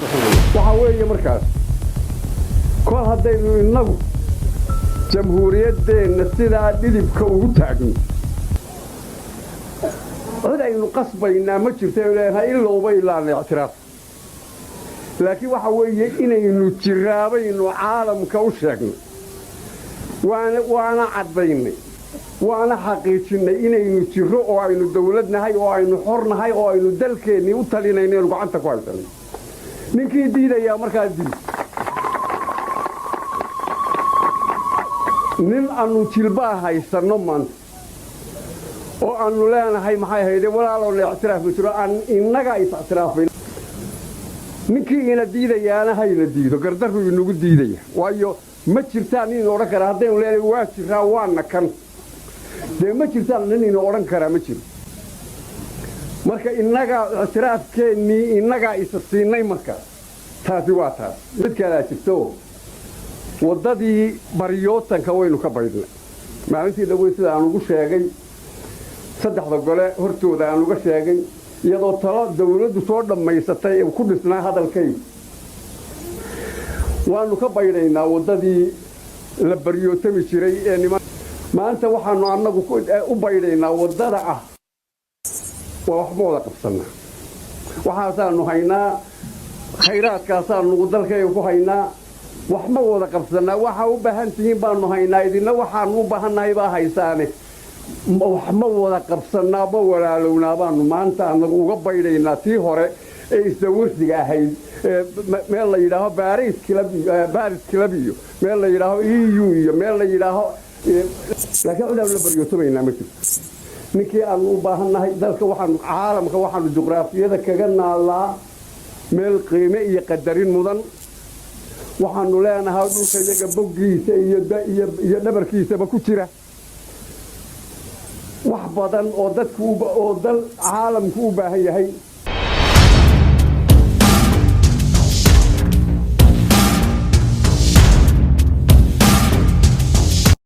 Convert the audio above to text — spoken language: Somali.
Waxaa weeye markaas, kol haddaynu innagu jamhuuriyaddeenna sidaa dhidibka ugu taagno, cid aynu qasbaynaa ma jirto aynu leenahay ilowba ilaana ictiraaf. Laakiin waxa weeye inaynu jiraabaynu caalamka u sheegno, waana caddaynay, waana xaqiijinnay inaynu jirro oo aynu dawlad nahay oo aynu xor nahay oo aynu dalkeennii u talinayno, aynu gacanta ku haysanno. Ninkii diidayaa markaa dil nin aanu jilbaa haysanno maanta oo aanu leenahay, maxay hayde, walaalowna ictiraaf ma jiro, aan innaga is ictiraafayn. Ninkii ina diidayaana hayna diido, gardarruu inagu diidaya. Waayo, ma jirtaan nin ina odhan karaa. Haddaynu leenahay waa jiraa, waana kan dee, ma jirtaan nin ina odhan karaa, ma jiro. Marka innagaa ictiraafkeennii innagaa isa siinay. Marka taasi waa taas. Mid kalaa jirto: waddadii baryootanka waynu ka baydhnay maalintii dhawey, sida aan ugu sheegay saddexda gole hortooda aan uga sheegay, iyadoo talo dawladdu soo dhammaysatay ee ku dhisnaa hadalkaygu. Waanu ka baydhaynaa waddadii la baryootami jiray ee niman. Maanta waxaanu annagu u baydhaynaa waddada ah waa wax ma wada qabsannaa. Waxaasaanu haynaa, khayraadkaasaanu dalkayga ku haynaa, wax ma wada qabsannaa. Waxaa u baahan tihiin baanu haynaa, idinna waxaanu u baahannahay baa haysaane. Wax ma wada qabsannaa, ma walaalownaa baanu maanta anagu uga baydhaynaa tii hore ee isdawarsiga ahayd, meel la yidhaaho Paris Club, Paris Club iyo meel la yidhaaho EU iyo meel la yidhaaho. Laakiin cid aanu la baryootomaynaa ma jirto. Ninkii aanu u baahannahay dalka, waxaanu caalamka waxaanu juqraafiyada kaga naallaa meel qiime iyo qadarin mudan. Waxaanu leenahay dhulka iyaga boggiisa iyo dhabarkiisaba ku jira wax badan oo dadku oo dal caalamku u baahan yahay.